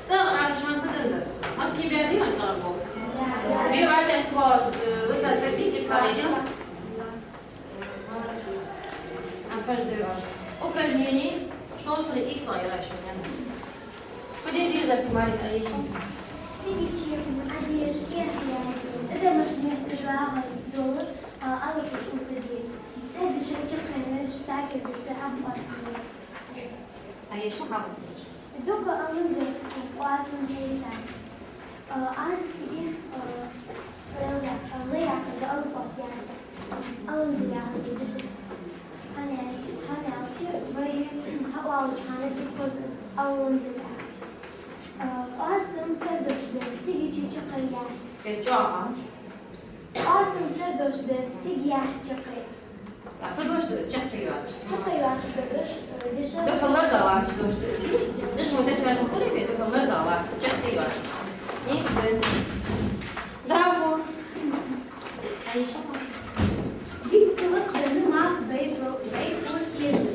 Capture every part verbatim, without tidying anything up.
ЦӀагӀа аз шоана хӀама дергда. Аз хьабаьбий, аз цӀагӀа бо. Бе ваьтта цӀагӀа, э, виса сарбики калидец. Упражнение шовзткъеи ийслагӀа яр шоана. Куди дийрза ти, Марина, айша? Цига чехана Ӏадешке хьаяьннай. Адамашта мехкажагӀа йола, а, алапаш утаде. ЦӀердаши чакхъяьннай, штакер да цӀе хьабоассанна. Айша хьабоассанна. Дукха аланзар къоасан хьайса. А, аз цига, а, Л я-, Л яхар да алапаш яхар. Аланзар яхар да дешар. ХӀана аьлча, хӀана аьлча вай хьаоалача хана дика хоза из аланзар яхар. А, къоасан цӀердош да, цига чакхъяьннай. Из чӀоагӀа. Къоасан цӀердош да, цига яхьа чакхъяьннай. А фу дош да из чакхъяьнна йоацаш? Чакхъяьнна йоацаш да дош, э, дешар. Духьал ларда латташ дош да из. Деш мо дешар ма хулий вай, духьал ларда латташ, чакхъяьнна йоацаш. Нийса да. Дала фу. Айша. Дикка лакхденна малх бейпо, бейпо хеза.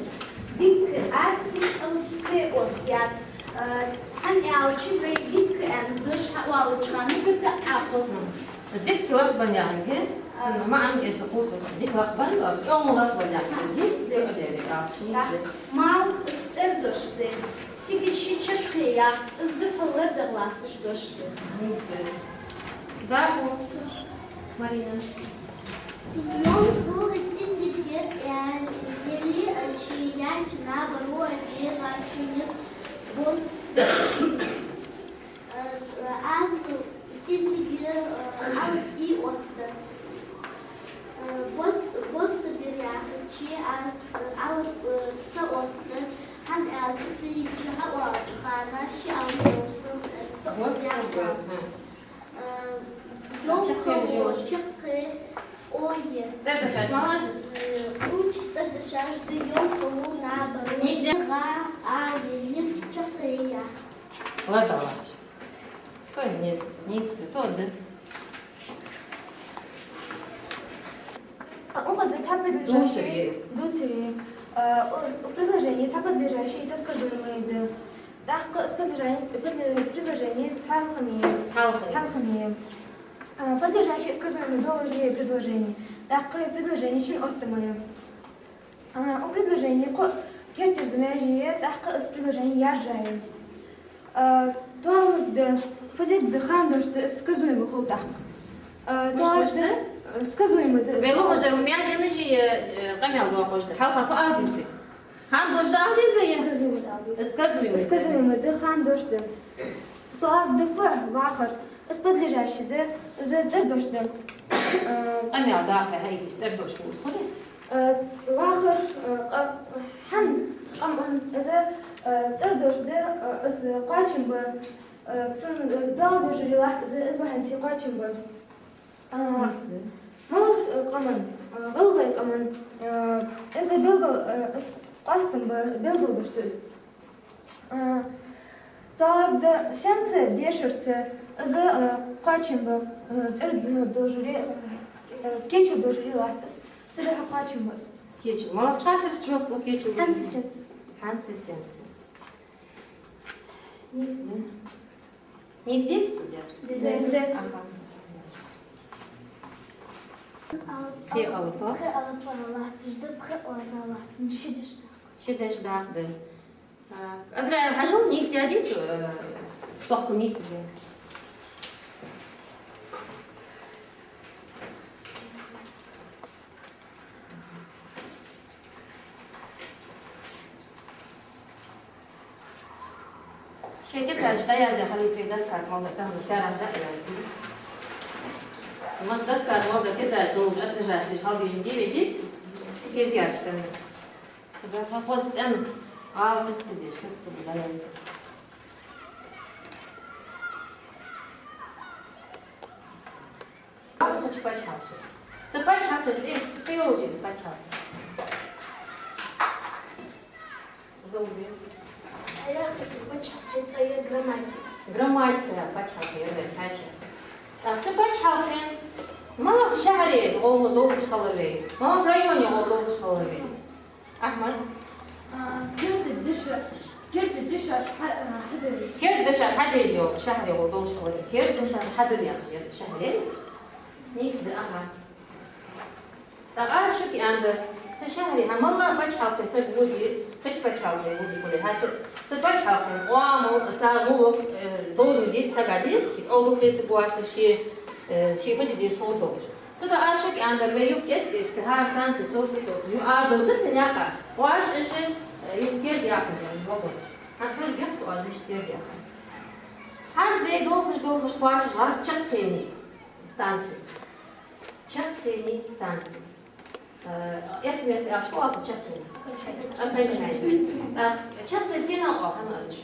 Дикка аз цига алапаш оттадаьд. Э, хӀана аьлча вай дикка аьнна из дош хьаоалача хана кхы а хоза из. Дикка лакхбенна яхилга, цун маӀан эздакхус, дикка лакхбенна, чӀоагӀа лакхбенна яхилга, дикка деррига алапаш, нийса да. Малх из цӀердош да, цига чакхъяьннай яц, из духьал ларда латташ дош да. Нийса да. Дала фу. Марина. Семён хулаш кӀезига яр, яле а ше яьннача наб ро а дегӀа чунес бос. Э, аз кӀезига, э, алапаш оттадаьд. Э, бос, бос бир яхача, аз, э, алапаш, э, са оттадаьд. ХӀана аьлча цига чу хьаоалача хана ши алапаш, э, бос яхар. Бир, хӀа. Э, чакхъяьнна йола чакхъяь, ой. ЦӀердашаш мала? Э, уж цӀердашаш да йолхало наб ро. Нийса. Гъа, а, е, ес чакхъяь. Ладно, ладно. Кой из, нийса, нийса, то да. А, укхаза цхьа предложени. Дувцар я. Дувцар я. А, у, у предложени цхьа предложени, цхьа сказуемое да. ТӀаккха из предложени, предло-, предложени цхьалха я. Цхьалха я. Цхьалха я. А, подлежащее, сказуемое, должное предложени. ТӀаккха предложени шин оттамаяь. А, у предложени кхо кертерза маьже я, тӀаккха из предложени яржа я. А, тоалургда, фу дергда, хандош да, из сказуемое хул тӀаккха. А, тоалургда, э, сказуемое да. Вай лохаш да, маьженаш я, э, къамаьл доаккхаш да. Хьалха фу ала деза вай? Хандош да ала деза вай? Сказуемое да ала деза. Сказуемое. Сказуемое да, хандош да. Тоалургда фу, вахар. Из подлежащее да, из цӀердош да. Э, къамаьл доаккхе, хьайцаш цӀердош хул, хулий? Э, вахар, э, къа-, хӀана, къаман, из, э, цӀердош да, э, из кхоачам ба, э, цун, э, доал дожаре латт из, из бахьанца кхоачам ба. А, нийса да. МалагӀа, э, къаман, э, гӀалгӀай къаман, э, из белгал, э, из къоастам ба, белгалдош да из. А, тоалургда сенца, дешарца, из, э, кхоачам ба, э, цӀердош дожаре, э, кечал дожаре латт из. Цудухьа кхоачам ба из. Кечал. МалагӀча хаттарашта жоп лу кечал? ХӀанз а сенца. ХӀанз а сенца. Нийса да. Нийса деций, судья? Да. Да. Аха. Пхи алапа. Пхи алапа латташ да, пхи оаз латташ да, ши дешдакъа. Ши дешдакъа да. А, Азраил, хьажал, нийса даьдий, э, тохкам нийса дий? Шоай тетрадаш дӀаязде хьалийтарий, доска тӀа мел дар, тахан таьрахь дӀаязде. Ма доска тӀа мел дар тетрадаш долаш, отражать деш хьалдийшан дий вай, деций? Кизгаш санна. Ага, хоза цӀена гӀалаташ ца деш, сутта дӀаяйта. Кхыча паччахьалкхе. Цу паччахьалкхен цӀи, цу йолча паччахьалкхе. Зовзий. Цхьаькхача паччахьалкхен цӀи я Громатия. Громатия паччахьалкхе я вай кхаьча. ТӀаккха цу паччахьалкхен малагӀча шахьаре гӀолла долаш хилар вай? МалагӀча районе гӀолла долаш хилар вай? Ахьмад? А, керда дешаш, керда дешаш хьа-, а, хьадар. Керда дешаш хьадар йолча шахьаре гӀолла долаш хилар вай. Керда дешаш хьадар яхача шахьаре. Нийса да, ага. ТӀаккха аз шуга аьннадар, цу шахьаре хӀама мел паччахьалкхе саг воде, кхыча паччахьалкхе водаш хуле, хӀаьта цу паччахьалкхен къоамал, цар гӀулакх, э, довза деза сага, деций, цига Ӏовдал хетаргвац ший, э, ший фу де деза ховргдолаш. Цудухьа аз шуга аьннадар, вай юха кӀезиг-кӀезига цу хӀара станце совца-совца, жу арадовргда цу наькъа. Оаш уж, э, юха керда яхаш, уж бокъонаш. ХӀанз хьожаргьяц оаш мишта керда яхар. ХӀанз вай долхаш-долхаш кхоачаш гӀерт чаккхенний станце. Чаккхенний станце. Э, эрсий меттала аьлча фу оал чаккхенна? Окончание. Окончание. А, чаккхе сенах оал, хӀана аьлча?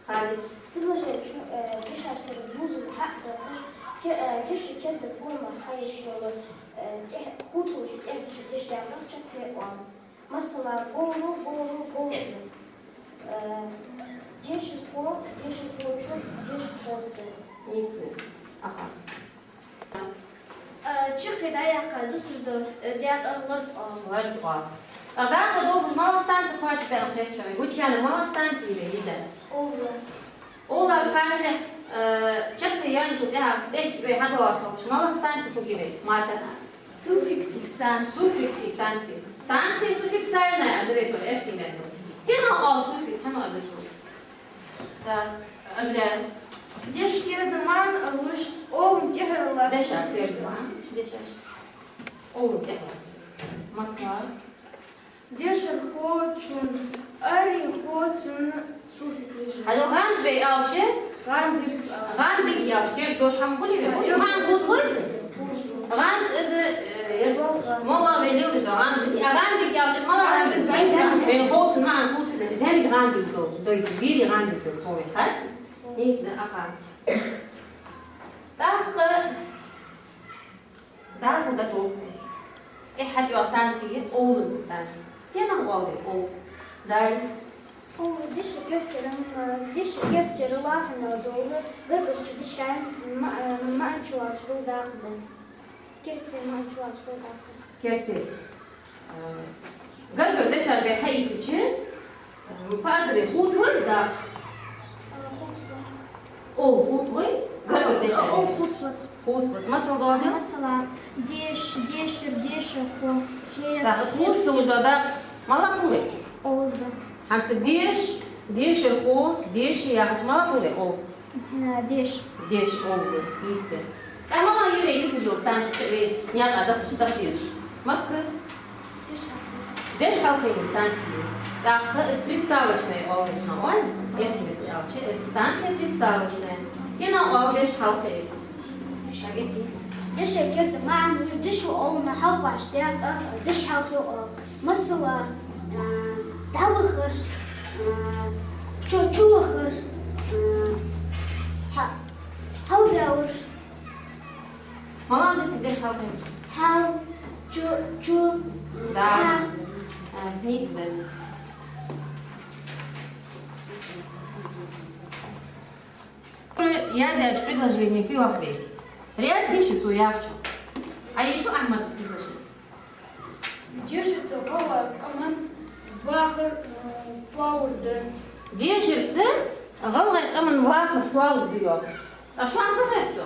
Халид. Предложени чу, э, дешаш тӀара бувзам хьадоаккхаш, ке-, э, деша керда форма хьаеш йола, э, тӀехьа, хувцалуш тӀехьа дешаш дешаш дакъа чаккхе оал. Масала, болу, болу, болу. Э, дешархо, дешархочун, дешархоцун. Нийса. Аха. Э, чаккхе дӀаяккха дусаш дола, э, дакъа лард оал. Лард оал. А дакъа долхаш малагӀа станце кхоачаргда аьнна хет шоана? Гучаяьнна малагӀа станце я вай, Лида? Ола. Ола кхаьчача, э, чаккхе яьнначул тӀехьагӀа тӀехьашка вай хьадоагӀаш хилча, малагӀа станце хургья вай, Марта? Суффиксий станце. Суффиксий станце. Станция суффиксальная, а, деррига цо эрсий меттала. Сенах оал суффикс, хӀана аьлча? Так, Азлия. Деша керда маӀан луш, оалан тӀехьа латташ. Деша керда маӀан, деша. Оалан тӀехьа. Масала. Дешархочун, арихоцун суффикс дешар. Хьажал, гӀанд вай аьлча? ГӀандик. ГӀандик аьлча, керда дош хӀама хулий вай? МаӀан хувцалойт? Хувцалу. ГӀанд из, э, ер, моллагӀа вай лелаш дола гӀанд. А гӀандик аьлча, малагӀа гӀандик? Зем-, зем-, зем-, вай хувцалуш маӀан хувцалуш, зем-, гӀандик долаш, дой, вири гӀандик долаш, ховий хац? Нийса да, аха. ТӀаккха Дала хӀама дӀатоху. Эхь хьатӀайоагӀа станци, оалан станци. Сенах оал вай оал? Дай. Оал деша геттара, деша геттара лоархӀаме дола, гаргара чу дешаш, ма-, маӀан чулоацаш дола дакъа да. Геттара маӀан чулоацаш дола дакъа. Геттара. Гаргара дешаш вай хьаийцача, фу да вай, хувцалой из дакъа? Хувцалой. Оал хувцалой, гаргара дешаш. Оал хувцалой. Хувцалой. Масала доагӀа? Масала, деш, дешар, дешархо, хьер. Так, из хувцалуш дола дакъа малагӀа хул вай? Оал да. ХӀанз деш, дешархо, деши яхача малагӀа хул вай? Оал. Э, деш. Деш, оал да, нийса да. ТӀаккха малагӀа я вай йисача станци, вай наькъа дахача станцеш? Макка? Дешхьалкхен станци. ТӀаккха из приставочная оал вай цунах, ой? Эрсий меттала аьлча, из станция приставочная. Сенах оал дешхьалкхе? Агаси. Деша керда маӀан луш, дешо оалана хьалхаваьча дакъах дешхьалкхе оал. Масала, а, дӀавахар, а, чу-, чувахар, а, хьа-, хьалбаьлар. МалагӀа да цига дешхьалкхе? Хьал, чу-, чу-, да. Да. А, нийса да. Язъяьча предложене фу йоах вай? Раьза дий шо цо яхачох? Ӏайиша, Ахьмад, из предложени. Дешарца гӀалгӀай къаман вахар, э, тоалургда. Дешарца гӀалгӀай къаман вахар тоалургда йоах. А шоана фу хет цо?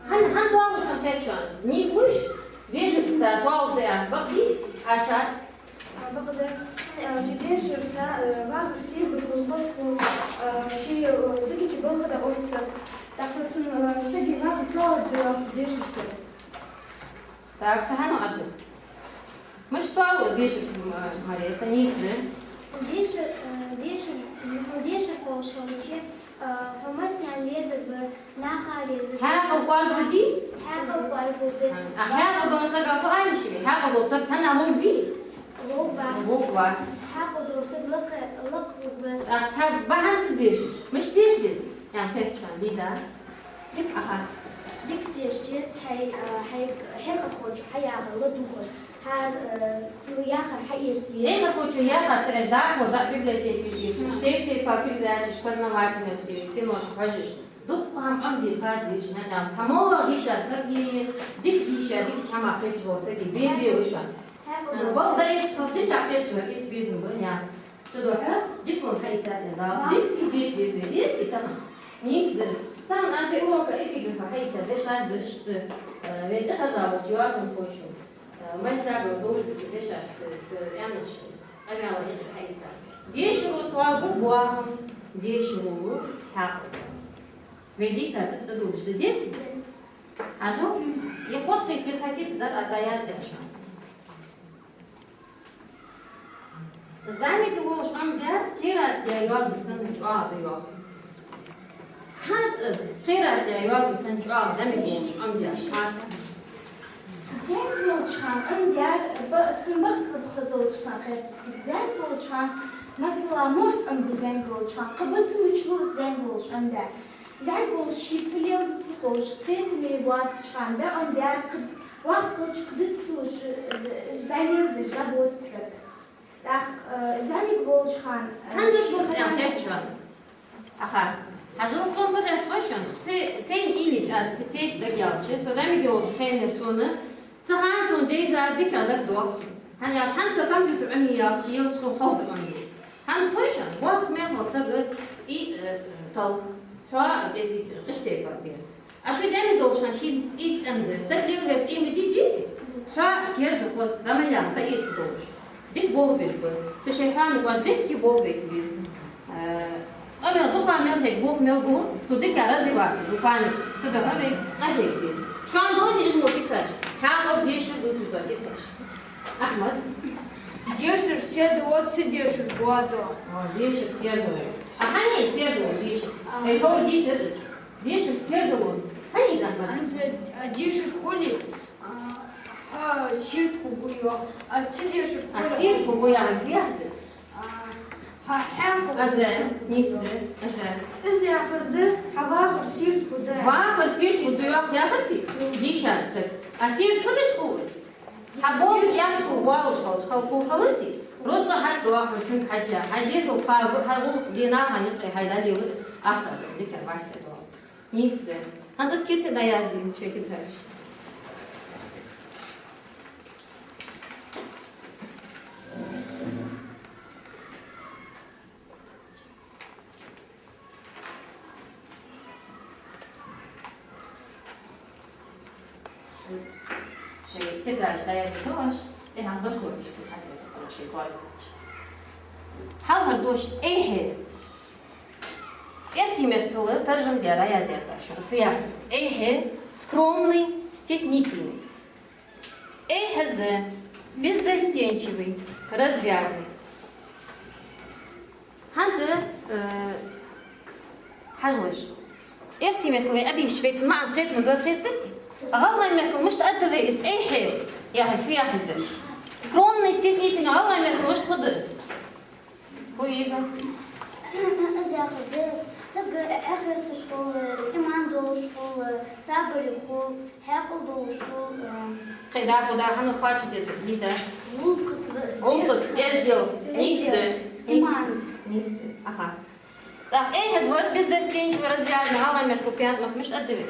ХӀана, хӀана тоалуш санна хет шоана? Нийслуш? Дешарца тоалургда аьнна бакъдий из? Ӏайиша? А, бакъда, э, дешарца, э, вахар сийрда хул, хоза хул, э, ший, э, дикача балха дӀаоттац. ТӀаккха цун, э, сага вахар тоалургда йоах цо дешарца. Так, хӀана аьннад? Мишта тоалу дешарца, м-, Марета, нийса да? Дешар, э, дешар, ну, дешар ховш хилча, Хьаькъал кӀоаргагӀа дий? Хьаькъал кӀоаргагӀа да. А хьаькъал дола саг фу оал шоана? Хьаькъал дола саг тӀа ловш вий из? Ловш вац. Ловш вац. Хьаькъал дола саг лакха, лакха хургва. А цхьа бахьан ца деш, мишта деша деза? Ян хетчан, Лида. Дика, аха. Дика деша деза, хьай, а, хьай хьехархочо хьаяхар ладувгӀаш. Хьа, э, цо яхар хьаэца деза. Хьехархочо яхар ца эш, дӀахо дӀа библиотеке, тайп-тайпара передачаш, познавательный, кинош хьожаш. Дукха хӀама Ӏомаде хадийша, нанас. Цхьа моллагӀа дийша саг, дика дийша, дика хӀама кхеташ вола саг бе-бе ва шоана. Э, бал да эцаш хила, дика кхеташ вар, эца безам ба, нах. Цудухьа диплом хьаийцад Дала. Дика деша деза вай, дезий тахан? Нийса да из. Тахан аз вай урока эпиграфа хьаийцад, дешаш да иштта, э, вай цӀихеза волча йоазонхочо. Э, Майсагова Зовждата дешаш да, ц-, аьннача къамаьла юкъе хьаийцад. Дешаро тоабу бахам, дешаро хьаькъал. Вай дийцар цӀаккха тӀадувцаш да, деций? Хьажал, е хоза кхетача кица дар аз дӀаяздаьд шоана. ЗӀамига волаш Ӏомадаьр кхераргдаь йоазув санна чӀоагӀа да йоах. ХӀана да из, кхераргдаь йоазув санна чӀоагӀа зӀамига волаш Ӏомадаьр? ЗӀамига волча хана Ӏомадаьр ба, сона бакъ хӀама долаш санна хет сога. ЗӀамига волча хана, масала, мотт Ӏомабу зӀамига волча хана, кхы бац мича лу из зӀамига волаш Ӏомадаьр. ЗӀамига волаш ший фу леладу ца ховш, кхетаме воацача хана, бе Ӏомадаьр, кхы воккха хилча кхы диц ца луш, э, из дӀалеладеш дӀабода саг. ТӀаккха, э, зӀамига волча хана, э, хӀана да ший шуца хана хеташ ванас? Аха, хьажал, сона фу хет хой шоана? Се-, сайна уйла йича аз, се-, сайца дагаяьлча, со зӀамига йолча хенара сона, цу хана сона дайзар дикагӀа дагадоагӀа сона. ХӀана аьлча, хӀанз со компьютер Ӏомае яьлча, йолча сона хала да Ӏомае. ХӀана да хой шоана? Боккха мехала саг цӀи, э, талх, хьо кӀезига гӀишле тайпара берц. А ший зӀамига долча хана ший цӀи цӀена да. Саг лелавар цӀи ма дий, деций? Хьо керда хоза, дӀа мел яхар, дӀаэца долаш. Дика болх беш ба. Цу ший хьоана гуш дика болх бейта веза. Э, къамаьл дукха мел хьега болх мел бу, цо дика развиваться ду память. Цудухьа вай къахьега деза. Шоана дозий из мо кицаш? Хьаькъал, дешар дувцаш дола кицаш. Ахьмад. Дешар сердало, ца дешар боадо. О, дешар сердало. А хӀана сердало дешар? А. Ай, хӀана дийцар из? Дешар сердало. ХӀана из, Ахьмад? Ан ве-, а, дешар хуле, а, хьа сердало хургва йоах. А ца дешар хуле, а сердало хургва яхар фу яхар да? А, хьа хьаькъал. Аза, нийса да, аза. Из яхар да, хьа вахар сердало хургда. Вахар сердало хургда йоах яхаций? Дийшача сага. А сердало хургдолаш хул из? Хьа болх яц хьо воаллаш хилча, хала хул хилаций? Рузкъа хьатӀадоахар цунга хьежжа, хьай дезал кхаба, хьай гӀулакх дийнахьа юкъе хьай дӀалелар, ахтар дикар башха доагӀа. Нийса да. ХӀанз из кица дӀаяздий шоай тетрадашка. Шоай тетрадашка дӀаяздаьд оаш, тӀехьа дош лоацаш, тӀехьа дӀаяздеш шоай корпусача. Хьалхара дош эхь. Эрсий меттала таржам даь, дӀаяздаьд оаш, аз фу яхар. Эхь, скромный, стеснительный. Эхь из, беззастенчивый, развязный. ХӀанз, э, хьажалаш. Эрсий меттала вай Ӏадийшача вайцига маӀан кхетаме дой, кхетадий? ГӀалгӀай меттала мишта аргда вай из? Эхь яхар фу яхар да? Скромный, стеснительный, гӀалгӀай меттала мишта хургда из? Фу я из? Из яхар да, саг Ӏохотташ хул, иман долаш хул, сабаре хул, хьаькъал долаш хул, э, кхы дӀахо да хӀана кхоачашдергда, Лида? ГӀулакхаца да из. ГӀулакхаца, эздел. Эздел. Нийса да. Иманца. Нийса да. Аха. ТӀаккха эхь из вар, беззастенчивый, развязный, гӀалгӀай меттала, пятна, мишта аргда вай?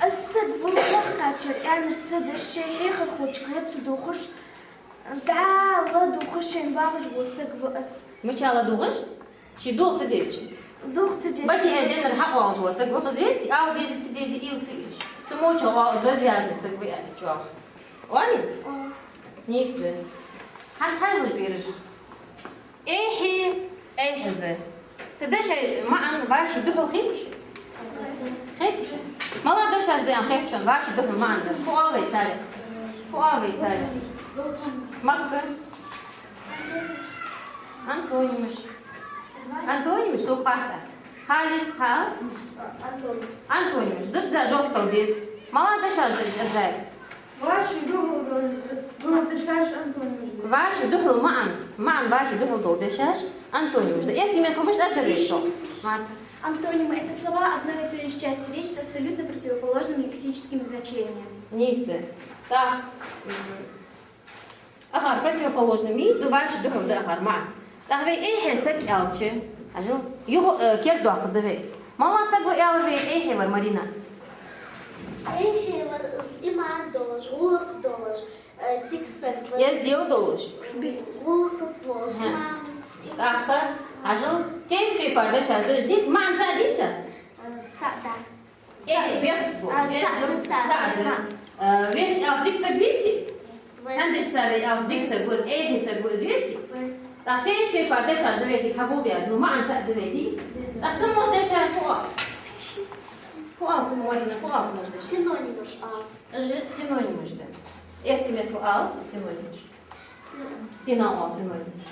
Из саг валлахӀи кхачар аьнна ца деш, шоай хьехархочунга ца дувгӀаш, дӀа ладувгӀаш шоай вагӀаш вола саг ва из. Мича ладувгӀаш? Ший догӀа ца дезача. ДогӀа ца дезача. Баши хьай денар хьакъоалаш вола саг ва из, веций? Ала деза, ца деза, уйла ца йеш. Цу моча оалаш развязный саг ва аьнна чӀоагӀа. Оалий? О. Нийса да. ХӀанз хьажал, бераш. Эхь, эхь из. Цу дешай маӀан вӀаший духьал хетий шоана? Хетий шоана? Мала дешаш да аьнна хет шоана вӀаший духьал маӀан деш? Фу оал вай царех? Фу оал вай царех? Макка? Антонимаш. Антонимаш, со кхахьа. Халид, хьа? Антонимаш. Дизза жоп дала деза. МалагӀа дешаш да уж, Азраил? ВӀаший духьал дола, дола дешаш антонимаш да. ВӀаший духьал, маӀан, маӀан вӀаший духьал дола дешаш антонимаш да. Эрсий меттала мишта оал деза? Март. Антонимы — это слова одной и той же части речи с абсолютно противоположным лексическим значением. Нийса да. Так. Акхар противоположный мий да, вӀаший духьал да акхар маӀан. ТӀаккха вай эхье саг аьлча, хьажал, юха, э, кердадоаккхаргда вай из. МалагӀа саг ва аьлар вай из эхье вар, Марина? Эхье вар иман долаш, гӀулакх долаш, э, дика саг вар. Эздел долаш. ГӀулакхаца волаш, хӀа, иманца, тӀаккха, иманца. Хьажал, тайп-тайпара дешаш да уж, дийца, маӀан цаӀ дий цун? Э, цаӀ да. Эхье бехк бу. А, э, цаӀ да, цаӀ да. ЦаӀ да. Э, вешта аьлча дика саг веций из? Вай. Цхьан дешаца вай аьлча дика саг ва из, эхье саг ва из веций? Вай. ТӀаккха тайп-тайпара дешаш да вай цига хьагулдаь, ну, маӀан цаӀ да вай, дий? Вай. ТӀаккха цамогаш дешаш фу оал? Фу оал цамогаш, Марина, фу оал цамогаш дешаш? Синонимаш оал. Уж синонимаш да. Эрсий меттала оал синонимаш. Сино-, о, синонимы.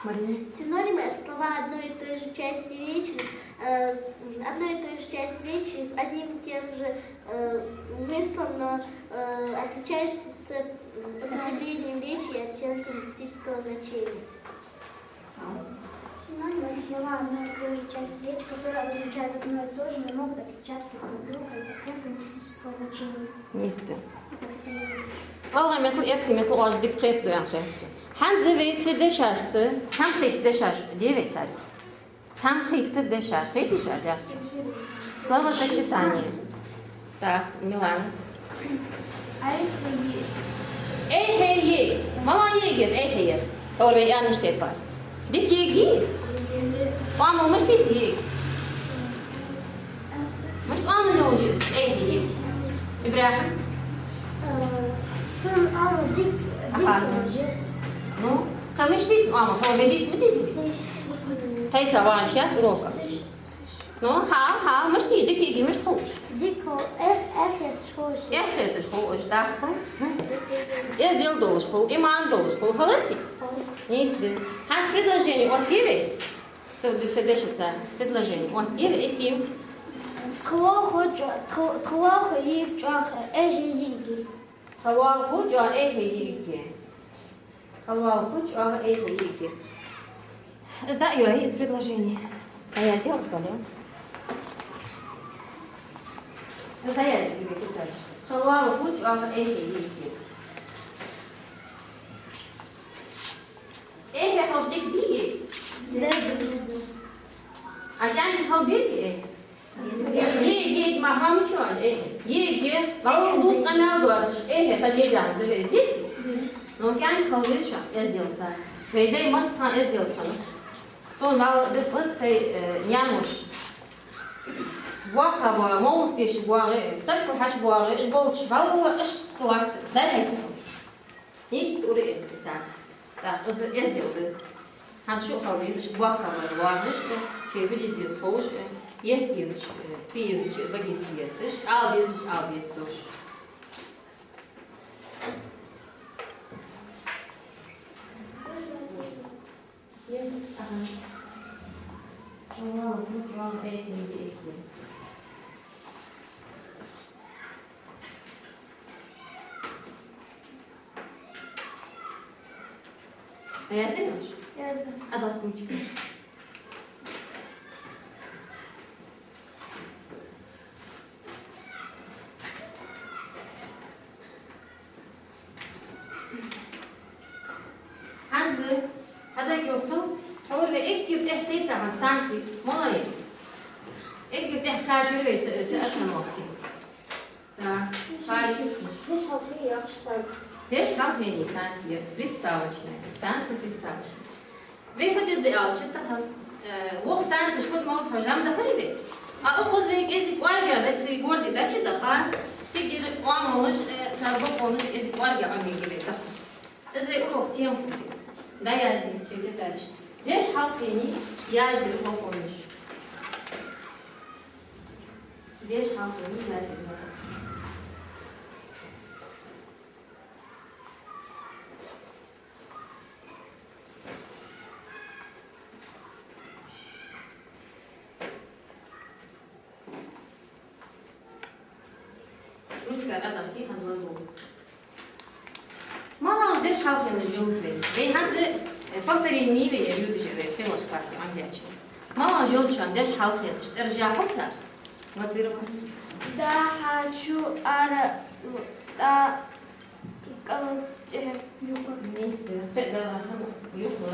Марина. Синонимы — это слова одной и той же части речи, э, с одной и той же части речи с одним и тем же, э, смыслом, но, э, отличающиеся с, м, употреблением речи и оттенком лексического значения. Синонимы — это слова одной и той же части речи, которые обозначают одно и то же, но могут отличаться друг от друга и оттенком лексического значения. Нийса да. ВаллахӀи, меттала, эрсий меттала оаш дика кхетаду аьнна хет сона. ХӀанз вай цу дешашца цхьаьнакхийтта дешаш де вай царех. Цхьаьнакхийтта дешаш. Кхетий шо аз яхачох? Словосочетание. Так, Милана. Эхье йиӀиг. Эхье йиӀиг. МалагӀа йиӀиг я из, эхье йиӀиг? Тхьовра вай аьннача тайпара. Дика йиӀиг йий из? Оамал мишта йий цун йиӀиг? Мишта оамал йолаш я из, эхье йиӀиг? ИбрахӀим? Э, цун оамал дик-, дика йолаш я. Ну, кхы мишта йий цун оамал? Тхьовра вай дийца ма деций? Тхьайса вагӀаш яц урока. Ну, хьаала, хьаала, мишта йий, дика йиӀигаш мишта хул уж? Дика хул, эх-, эхь хеташ хул уж. Эхь хеташ хул уж, тӀаккха? Эздел долаш хул, иман долаш хул, хилаций? Хул. Нийса да. ХӀанз предложени оттаде вай? Цу, цу дешаца предложени оттаде вай, Исим? Тха лоалахо чӀо-, тха, тха лоалахо йиӀиг чӀоагӀа эхье йиӀиг я. Тха лоалахо чӀоагӀа эхье йиӀиг я. Тха лоалахо чӀоагӀа эхье йиӀиг я. Из дӀа а йоахе, из предложени. ДӀаязъе, Руслан, из дӀаязъе, Викторович. Тха лоалахо чӀоагӀа эхье йиӀиг я. Эхье хилча дика дий? Да. А кӀаьнк хила безий эхье? Е, е, ма хӀама чу, э, е, е, валлахӀи, дукха къамаьл доацаш, э, хьалха деза да вай, деций? Но кӀаьнк хила веза шоана эзделца. Вай дай массахана эзделца хиннад. Сона валлахӀи деза вац сай, э, наьнош. Боккха ба, мовлат деш боагӀе, саг хьаша боагӀе, уж болча валлахӀи иштта латт, дай хьайца. Нийсса ура э царна. ТӀаккха из эздел да. ХӀанз шо а хила веза, иштта боккха бар лоархӀаш а, шоай фу де деза ховш а, етта езача, ца езача баге ца етташ, ала дезача ала деза товш. Е, аха. Аллаху, чӀоагӀа эхье, эхье. А яздир уж? Яздир. А дал ручкаш. ХӀанз хьадагалахь, тхьовра вай эггара тӀехьа сецад хьона станци, малагӀа я? Эггара тӀехьа кхаьчар вай цу, цу остановке. Так, Харис. Вешхьалхе яхаш станци. Вешхьалхе станци я, приставочная. Станция приставочная. Вай фу дергда аьлча тахан, э, вокх станцеш фуд мала тхьовра зӀамига дахарий вай? А укхаза вай кӀезига кӀоарга дац, цу горде дӀачудаха, цигара оамалаш, э, цар бокъонаш кӀезига кӀоарга Ӏомаергья вай тахан. Из вай урок тема хургья. ДӀаязъе шоай тетрадкашка. Вешхьалхе яздир бокъонаш. Вешхьалхе яздир бокъонаш. Цар адамки хьанзлан бу. МалагӀа дешхьалхенаш йолаш я вай? Вай хӀанз, э, повторение вай, я юдаш вай, пхелагӀча классе Ӏомадаьча. МалагӀа йолаш я дешхьалхенаш? ЦӀераш яхьал цар? Латырова. Да, хьа, чу, ара, тӀа, кӀал, тӀехьа, юха. Нийса. Кхы да хьа, юха.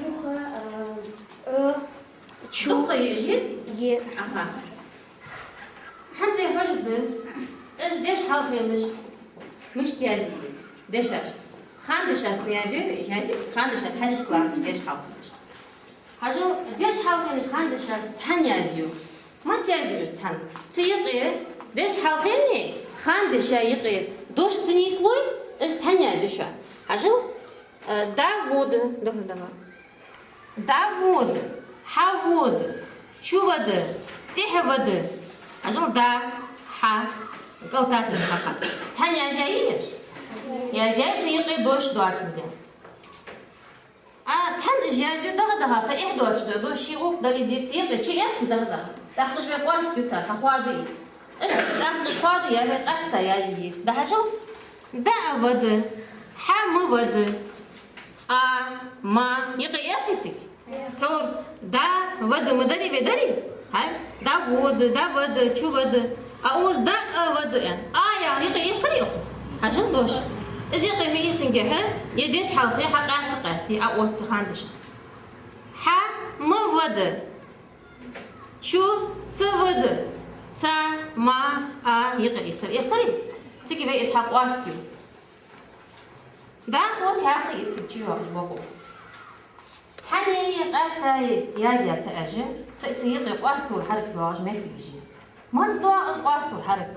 Юха, а, Ӏо, чу. Дукха е жети? Е. Аха. ХӀанз вай хьожаргда, уж дешхьалхенаш мишта язъе еза дешашца. Хандешашца язъе, язъе, хандешашца хьанишка латташ дешхьалхенаш. Хьажал, дешхьалхенаш хандешашца цхьана язъю. Маца язъю уж цхьана? Цу юкъе, дешхьалхенеи хандешаи юкъе дош ца нийслой, уж цхьана язъю шоана. Хьажал, э, да вода, дохна дама. Да вода, хьа вода, чу вода, тӀехьа вода. Хьажал, да, хьа, кӀалтӀа тӀехьа хьа. Цхьана язъяьй? Язъяьй, цу юкъе дош доацилга. А цхьана уж язъю, даха-даха, цхьа эхь доацаш да, дош ший гӀулакх далийта, цу юкъе чу эхь, даха-даха. ТӀаккха уж вай къоастаю цар, хьа хоадае. Уж тӀаккха уж хоадае, я вай къаьстта язъе еза. Да, хьажал, да а вода, хьа ма вода, а, ма, юкъе эхь цига? Тхьовра да вода ма дарий вай, дарий? Хьай? Да вода, да вода, чу вода. А укхаза да а вода аьнна. А яха юкъе ихкарий укхаза? Хьажал дош. Из юкъе ма ихкинге хьа, е дешхьалхе хьа къаьста-къаьста, а оццу хандешаца. Хьа ма вода. Чу ца вода. Ца, ма, а юкъе ихкар. Ихкарий? Цига вай из хьакъоастаю. Да хьо цхьаькха ицциг чу йоагӀаш бокъо. Цхьаннеи къаьстеи язъяь ца Ӏеш, кхы а цу юкъе къоастара хьарак йоагӀаш моттигаш я. Маца доагӀа из къоастара хьарак?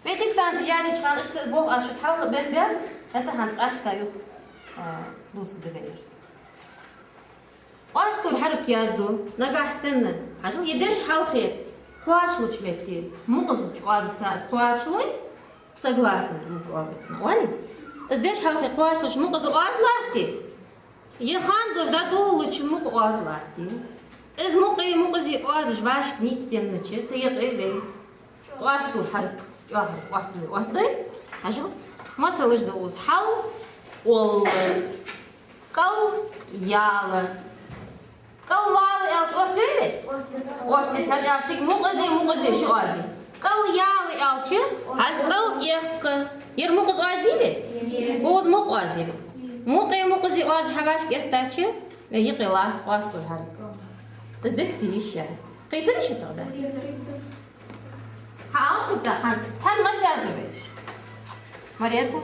Вай диктант язъеча хана иштта болх аз шуца хьалха бенбар, хӀаьта хӀанз къаьстта юха, а, дувцаргда вай ер. Къоастара хьарак язду, нагахьа санна, хьажал, е дешхьалхе кхоачалуча метте мукъаза чу оазаца из кхоачалой, согласный звук оалац на, ваний? Из дешхьалхе кхоачалуча мукъаза оаз латтий, е хандош дӀадолалуча мукъа оаз латтий. Из мукъеи мукъазеи оазаш вӀашка нийсъеннача, цу юкъе вай къоастара хьарак, чӀоагӀа хьарак оттадой, оттадой. Хьажал, масалаш да укхаза: хьал, олла, кӀал, яла. КӀал, вала аьлча оттадой вай? Оттац. Оттац, хӀана аьлча цига мукъазеи мукъазеи ши оаз я. КӀал, яла аьлча, хьал, кӀал, эккха. Ер мукъаза оаз йий вай? Укхаза мукъа оаз я вай. Мукъеи мукъазеи оаз хьавӀашка эттача, юкъе латт къоастара хьарак. Из деций, йиш яц? Кхийтарий шо цох, да? Хьа, алсук да хӀанз. Цхьана маца язду вай? Марета?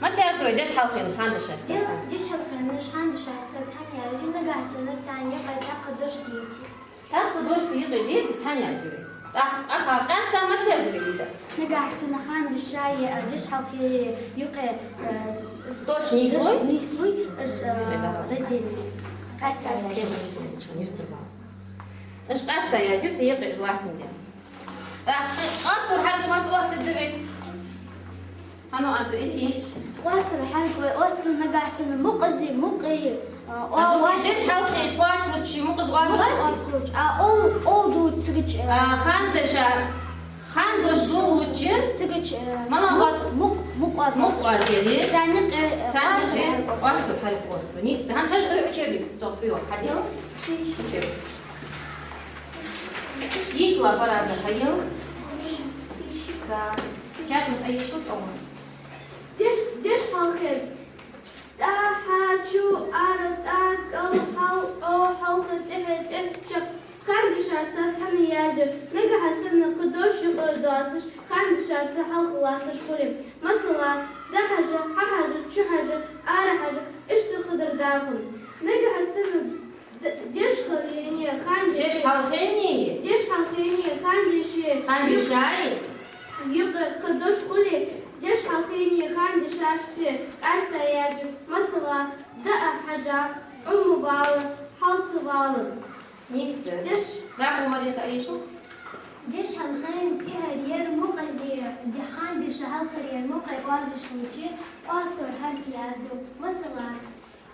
Маца язду вай дешхьалхенаш хандешашца цхьана? Дешхьалхенаш хандешашца цхьана язъю, нагахьа санна царна юкъе тӀаккха дош деце. ТӀаккха дош цу юкъе деце, цхьана язъю вай. ТӀаккха, аха, къаьстта маца язду вай, Лида? Нагахьа санна хандешаи, а, дешхьалхеи юкъе, а, с-, дош нийслой? Дош нийслой, уж, а, раздельный. Къаьстта язъю. Уж къаьстта язъю, цу юкъе уж латтандаь. ТӀаккха къоастара хьарак маца оттадергда вай? Хьан оттаду из? Къоастара хьарак вай оттаду нагахьа санна мукъазеи мукъеи, а, о, хьажал, вӀашка дешхьалхе кхоачалуча мукъаза оаз латтий? Мукъаза оаз латтий. А ол, ол дувц цига чу, а, хандеша, хандош долалуча цига чу, а, малагӀа оаз? Мукъ, мукъ, мукъ оаз латтий. Мукъ оаз я, е? Царна юкъе, а, царна юкъе къоастара хьарак. Къоастара хьарак оттаду. Нийса, хӀанз хьажал, учебник цох фу йоах, хьадел? Учебник. Йийтла парада хьаел. Так. Чатмат, айишут оман. Деш, дешхьалхе. ТӀа, хьа, чу, ара, тӀа, кӀал, хьал, Ӏо, хьалха, тӀехьа, тӀехьа, чакх. Хандешашца цхьана язъю. Нагахьа санна кхы дош юкъе доацаш, хандешашца хьалха латташ хуле. Масала, да хьажа, хьа хьажа, чу хьажа, ара хьажа, иштта кхыдар даха. Нагахьа санна Д-, дешхалхеи хандешеи. Дешхалхеи? Дешхалхеи хандешеи. Хандешаи? Юкъе кхы дош хуле, дешхалхеи хандешашцеи къаьстта язъю. Масала, даа хьажа, Ӏо ма вала, хьал ца вала. Нийса да. Деш. ДӀахо, Марета, айишут. Дешхалхен тӀехьара ер мукъазеи, де-, хандешан хьалхара ер мукъеи оазаш хилча, къоастара хьарак язду. Масала,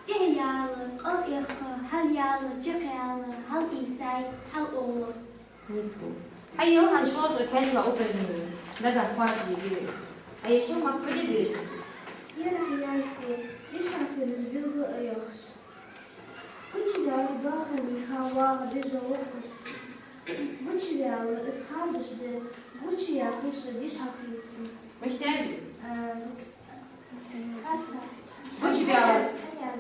тӀехьа яла, кӀал эккха, хьал яла, чакх яла, хьал ийцай, хьал оал. Нийса да. Хьайола хӀанз шозза цхьайола упражнени. Дагахь кхоачашде деза. Хьаешал, мах кхы де деза. Кера хьаязде, дешхьалхенаш билгал а йоахаш. Гучаваьлар бахархой хьавоагӀа бежа гӀулакхаш. Гучаваьлар из хандаш да, гуча яхаш дешхьалхе ца. Мишта язде? А, Гучаваьлар.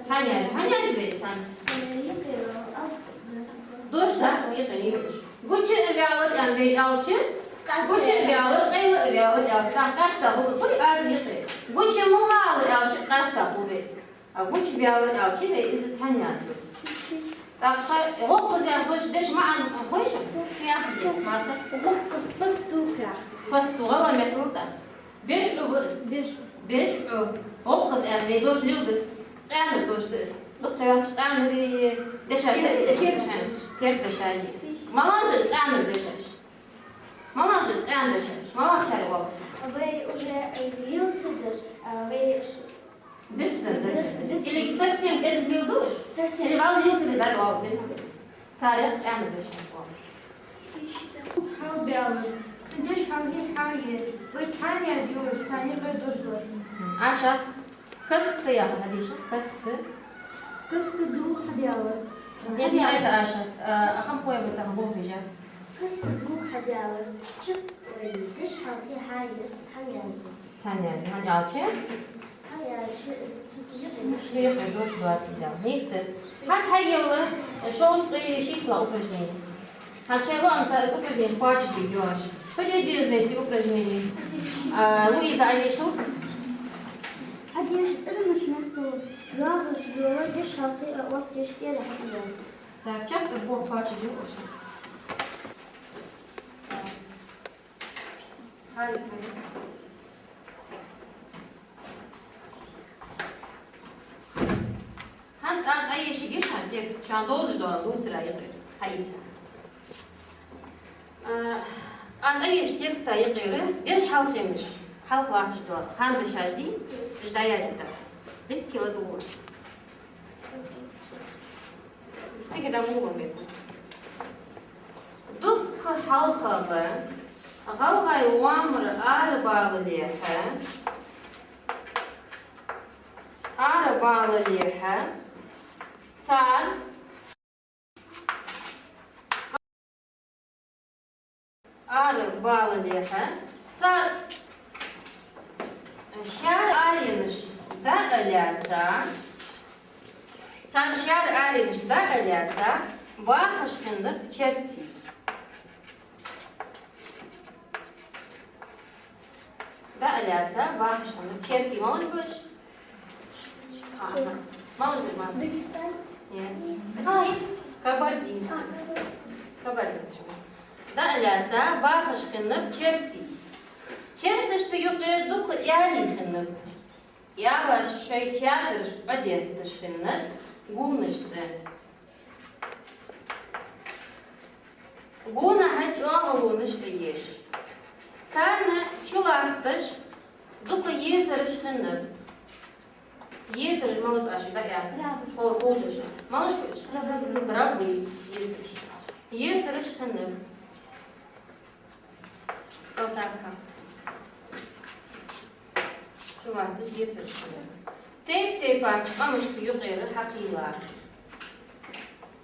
Цхьан язде. Цхьан язде. Цхьан язде вай, цхьан. Юкъера алц дац. Дош дац юкъе, нийса. Гучаваьлар аьнна вай аьлча, къаьста. Гучаваьлар, къайла а ваьлар аьлча, цхьа къаьста хул из, хули аз юкъе. Гуча ма ваьлла аьлча, къаьста хул вай из. А гучаваьлар аьлча, вай из цхьан язде. ТӀаккха гӀулакхаш яха дош, дешаца маӀан хой шоана? Яха деза, мата. ГӀулакхаш пастух яха. Пастух, гӀалгӀай меттала да. Беш Ӏу ва из. Беш Ӏу. Беш Ӏу. ГӀулакхаш аьнна вай дош леладац. Къаьнара дош да из. Дукха йоацаш къаьнара дешаш да, кер-, дешаш. Керда дешаш. Молодец, къаьнара дешаш. Молодец, къаьнара дешаш. Молодец, шаьра вала. Вай уже, э, лелацар дош, а, вай ш- Дицденна, дицденна. Дицденна. Или совсем кӀезига леладу уж? Совсем. Или вала леладу, да, вала, дицденна. Царех къаьнара дешаш вала. Хьалбаьлар. Са дешхьалхе хьаер. Вай цхьан язде йолаш, цхьан юкъера дош доацаш. Аша. Каста яха хьадеша. Каста. Каста дулх хьадаьлар. Нет, не это Аша. А, ахам кое бы там был бежать. Каста дулх хьадаьлар. Чакх вай дешхьалхе хьаер, цхьан язде. Цхьан язде. ХӀана аьлча? Хьаяьлча, из цу тӀа юкъе дош. Юкъе дош доацаш да. Нийса да. ХӀанз хьайола, шовзткъеи шийтталагӀа упражнени. ХӀанз шоай лоӀамца из упражнени кхоачашде деза оаш. Фу де деза вай цу упражнене? А, Луиза, Ӏайшал. Хьадеша тӀарамаш меттала йоагӀаш йола дешхьалхе а оттаеш кера хьаязде. Так, чакх из бох кхоачашде оаш. ХӀанз аз Ӏайешаргья шоана текст, шоана долаш дола дувцар юкъера. Хьаийца. А, аз Ӏайеша текста юкъера дешхьалхенаш, хьалха латташ дола ханда дешаш дий, уж дӀаязде. Дика кила дугӀу. Цига да мугӀа бекъу. Дукха хьалха ба гӀалгӀай лоамара арабалалехьа, арабалалехьа, цар арабалалехьа, цар шаьра аренаш дӀа а лаьца, цар шаьра аренаш дӀа а лаьца, бахаш хиннаб черсий. ДӀа а лаьца, бахаш хиннаб черсий. Малаш ба уж? Аха. Малаш ба уж, мама? Дагестанцы? Нет. Нет. Осетинцы? Кабардинцы. А, кабардинцы. Кабардинцы. ДӀа а лаьца, бахаш хиннаб черсий. Черсашта юкъе дукха аьлий хиннаб. Аьлаш шоай театраш Ӏодетташ хиннад гонашта. Гонахьа чӀоагӀалонаш а еш. Царна чулатташ дукха есараш хиннаб. Есараш малаш ба уж, дӀа а? Рабаш. Хо-, ховш да шоана. Малаш ба уж? Рабаш. Рабаш, есараш. Есараш хиннаб. Калтакха. Чулатташ, есараш хиннаб. Тайп-тайпарча къамашта юкъера хьакхийла.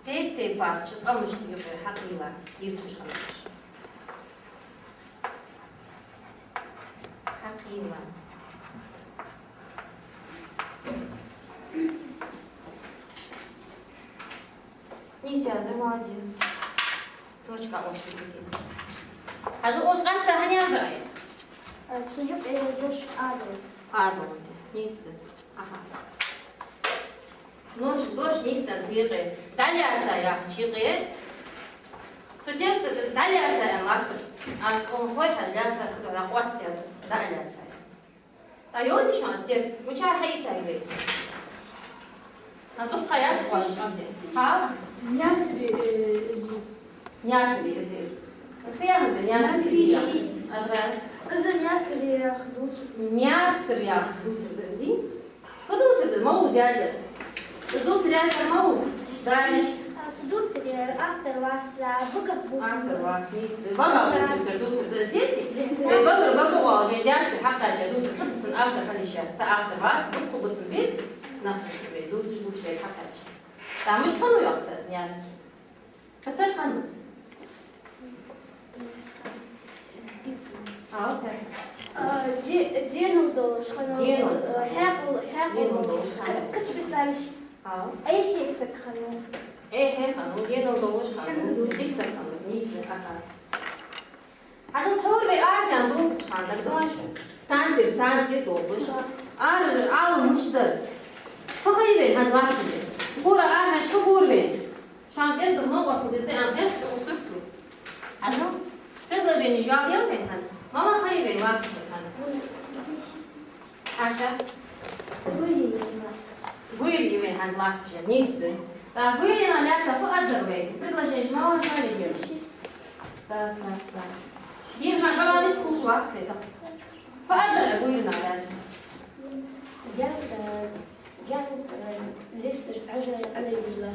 Тайп-тайпарча къамашта юкъера хьакхийла. Есараш хиннаб. Хьакхийла. Нийса яздаьр, молодец. Точка оттаду цига. Хьажал, оаш къаьстта хӀана яздаьр? Э, цу юкъера дош Ӏадал. Ӏадал. Нийса да. Аха. Ну, дош нийса да цу юкъе. ДӀалаьца яхача юкъе. Цу текста тӀа дӀалаьца аьнна латтац. Аз къонахой хьажа лаьттац, дӀа къоастаяц. ДӀалаьца. ТӀаккха йовзий шоана из текст? Мичара хьаийцай вай из? Хьан зукха яц оаш шоана текст? Хьа? Наьсаре, э, из. Наьсаре из, из. Хьан да Наьсаре? Наьсаре. Азра? Из Наьсаре яха дувцар. Наьсаре яха дувцар да из, дий? Фу дувцар да? Малав из яздаь? Из дувцар яздаь малав? Дальше. А, цу дувцар я-, Автор вац, а, багах бувцар. Автор вац, нийса. Багах бувцар, дувцар да из, деций? Да. Вай багара бага оалаш, вай даьша хьакхаьча дувцар, цун автор хила йиш яц. Цхьа автор вац, дукха бувцар, деций? Нах вай дувцаш, дувцаш вай хьакхаьча. Тамаш хьона йоах цо, Нияз. Кхы саг хьона. Алта. А, де-, денал долаш хьона. Денал. А, хьаькъал, хьаькъал. Денал долаш хьона. Кхы бисалш. Ау. Эхь саг хьона. Эхь хьона, денал долаш хьона. Дика саг хьона, нийса, аха. Хьажал, тхьовра вай арадаьнна долхача хана, дагадоагӀий шоана? Станцера, станце долхаш. Ара, ала мишта да. Фу хай вай хӀанз латташ? Гура ара хьажа, фу гур вай? Шоана кӀезига новкъостал дергда аьнна хет сона, укх сурта тӀа. Хьажал, предложени жал ял вай хӀанз? Мала хай вай латташ хӀанз? Аша? Гуйре я вай латташ. Гуйре я вай хӀанз латташ, нийса да. ТӀаккха гуйренах лаьца фу аргдар вай? Предложени мала жал ял? Так, так, так. Бирма жавалис кулж вац вай, так. Фу аргдар вай гуйренах лаьца? Я, э, Янтара лесташ Ӏажагъян Ӏалевижла.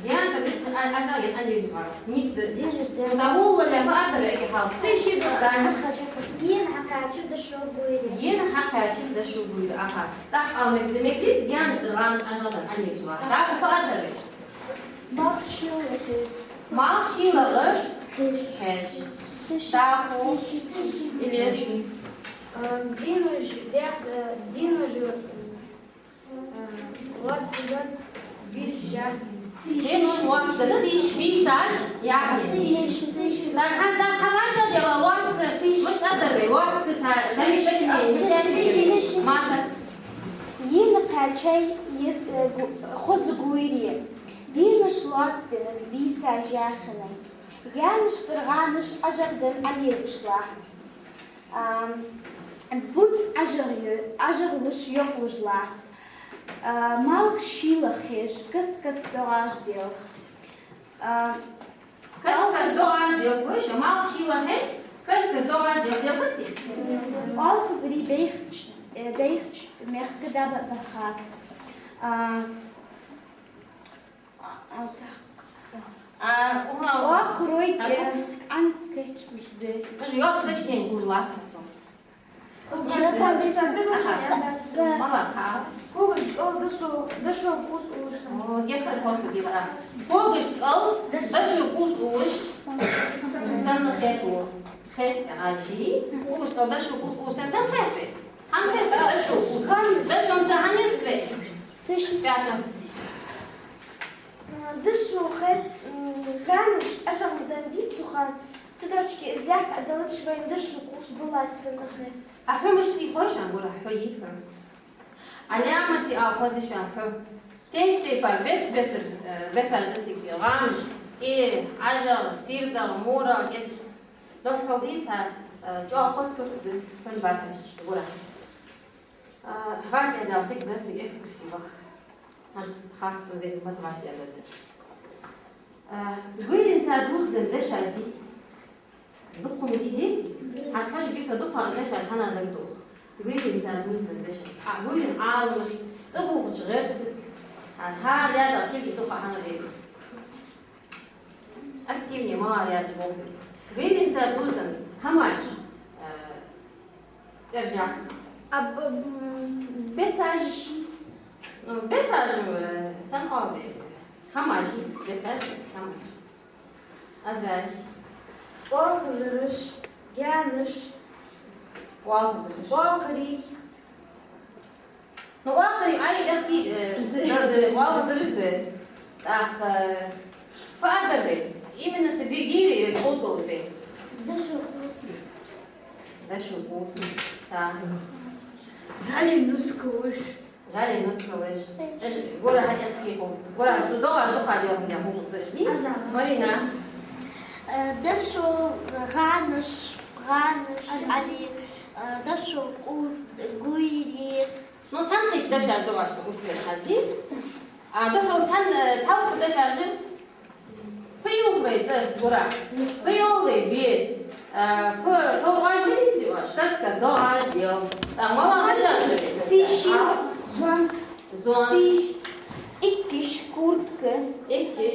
Янтара лесташ Ӏа-, Ӏажагъян Ӏалевижла. Нийса да. Динаш да. Ну, да, валлахӀи, фу аргдар вай, хьал. Сай ши да, да. Ена хьакхаьчар дошо гуйре. Ена хьакхаьчар дошо гуйре, аха. ТӀаккха ала мег-, мегаш, Янтара лесташ Ӏажагъян Ӏалевижла. ТӀаккха фу аргдар вай? Малх шийлагӀа хьеж. Малх шийлагӀа хьеж. Хьеж. Сиш. ТӀаккха. Сиш. Илеш. А, динаш, дя-, а, динаш, Лоаца дегӀа бийсаш яхье. Динаш лоаца дегӀа бийсаш яхье. Так, хӀанз дӀахо хьавӀашагӀделахь, лоаца. Мишта аргдар вай, лоаца, та, замечательнее, замечательнее. Мата. Ена кхаьчай ес, э, гу-, хоза гуйре. Динаш лоаца дегӀа бийсаш яхье. Гаьнаш тӀара гӀанаш Ӏажагъян Ӏалевижла. А, буц Ӏажагъ-, Ӏажагълуш йокъалуш латт. А, малх шийлагӀа хьеж, каст-каста доагӀаш делх. А, каст-каста доагӀаш делх, вуш, малх шийлагӀа хьеж, каст-каста доагӀаш делх, делхаций? Оалхазарий бейхача, э, бейхача мехка дӀабаха. А, А, уха. Оакхарой, а, э, Ӏан кхаьча уж да. Уж йоккха сочинени гуш латт цо. Аха. Малаха. Когаш кӀал дошо, дошо кӀувс улаш. О, геттара хоза дийцар. Когаш кӀал дошо кӀувс улаш. Санна хет ва. Хет ажи. Когаш кӀал дошо кӀувс улаш. Санна хет. Хьан хет дошо кӀувс? Дошо ца хьан ес ве? Сиш. Пятна. Дошо хет, м, гӀанаш Ӏажагъян дийцача хана, цу дочке из лаьтта Ӏадалача вайна дошо кӀувс булач санна хет. А хьо мишта йий хой шоана, гура, хьо йий хьона? Ӏаламатий ала хозий шоана хьо? Тайп-тайпара бес-бесара, э, бесаш да цига, гӀанаш, цӀе, Ӏажагъ, сийрдагӀ, мурагӀ, из духхьал дийца, э, чӀоагӀа хоза сурт да, хьона бакъашта, гура. А, гӀаш тӀа дӀа цига дар цига экскурси баха. ХӀанз харц сона веза маца гӀаш тӀа дӀа. А, гуйренца дувзаденна дешаш дий? Дукха ма дий, деций? ХӀанз хьажа, дий, со дукха дешаш хьанна дагадоагӀа. Гуйренца дувзаденна дешаш. А, гуйренца Ӏаламаца, тӀабувхача гӀирсаца. А, хӀара рядах кулгаш дукха хьанна вега. Активнее мала рядаш болх бе. Гуйренца дувзаденна хӀамаш, э, цӀержахьа. А, б-, м, бесажи ший? Ну, бесажи, э, санна оал вай. ХӀамаш, бесажи, хӀамаш. Азраил. Оалхазараш, гаьнаш. Оалхазараш. Оакхарий. Ну, оакхарий, ай, эхки, э, да, да, оалхазараш да. Так, э, фу аргдар вай? Именно цу гуйре вай хӀама долаш ба. Дошо кӀувс. Дошо кӀувс. Так. ЖӀали нускалаш. ЖӀали нускалаш. Эш, гура хьаэхки хул. Гура, цу доагӀаш дукха делхьан дехьа хул деш дий? Марина. Э, дошо гӀанаш, гӀанаш, али, э, дошо кӀувс, гуйре. Ну, цхьанне дешаш доагӀаш са утвер хьаздий. А, дошо цхьан, э, цхьалха дешаш. Фу йоах вай, э, гура? Фу йоах вай, бе? Э, фу, товраш милици оаш? Каст-каста доагӀаш делх. Так, мала дешаш? Сиш. А? Зонт. Зонт. Сиш. Эккаш, куртка. Эккаш.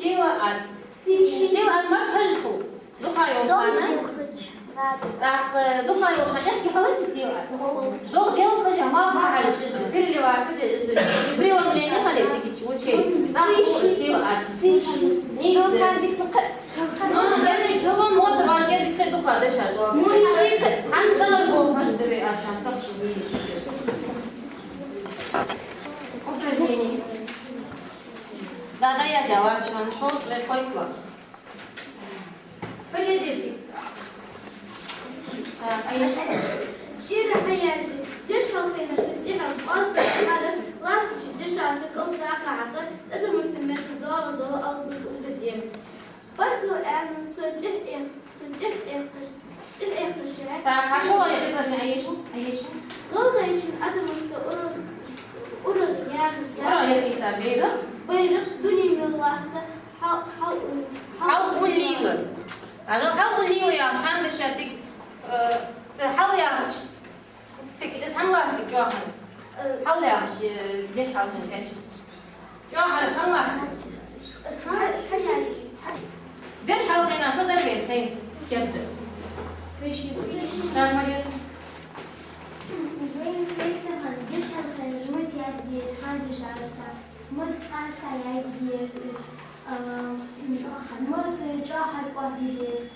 Сийлахь ад. Сийлахь ад мара хьажа хул. Дукха йолча хана. ТӀаккха дукха йолча хана, эхь хьалаца сийлахь ад. ДогӀа делхаш, мара хьажа, переливаться де, преломление хьалаца гича, учей. ТӀаккха сийлахь ад. Ну, даже салон мотор ваш, я дикка дукха дешаш. Хьан цагӀар болх хьажа деррига аша, цахшу. Упражнение. Да, да, я взяла, что он шёл, приходит вам. Поделитесь. Так, а я что? Шира хьаязде, деш хьалхайнашта тӀехьа, къоастам хьара, латтача дешашта кӀалтӀа хьакха, адамашта метта доагӀа дола алапаш утаде. Баркал аьнна, со тӀехьа, со тӀехьа эккхаш, тӀехьа эккхаш яхь. Так, а шоллагӀа я предложение, а еш? А еш? ГӀалгӀайчен адамашта урагӀ, урагӀ яхар. УрагӀ яхийта байракх. Байракх, дуне мел латта, хьал, хьал у-, хьал, хьал уллийла. Ажал хьал уллийла яхаш, хӀанз ца цига, э, ца хьал яхаш. Цига, из хӀана латтар цига чӀоагӀа? Э, хьал яхаш, э, деш хьал яхаш. ЧӀоагӀа хӀана латтар? Деш хьалхайна хӀана дар вай хьай керда? Так, Мария. Вай хьай тахан деш хьалхайна жмать язде, хьан дешашта. Муц къаста язде, а, муц чӀоагӀа кӀоаргде деза.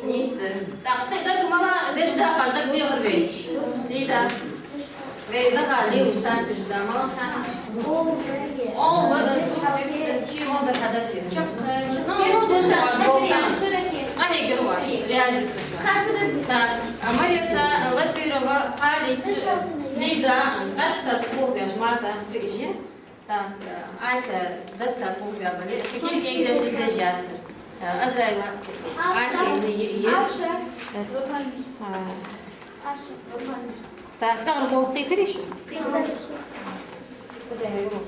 Нийса да. Так, тхоай даг мала деш дакъа, даг дехар вай. Лида. Вай дага левый станцеш да, мала станцеш? О, вот отсутствует, чего да хадати. Ну, ну, деш ваш болтан. Къахьегар ваш, ряжи суша. Так, а, Марета, Латырова, Хали, Лида, Аста, Кулбяш, Марта, Рижи. Так, э, Ася, даста кулг ваьбале, тикин кегдем дезяцар. Э, Азрайла, Ася, не, е, е. Аша. А. Аша. Так, цагӀар болх кхийтарий шо? Кхийтар. Куда я его?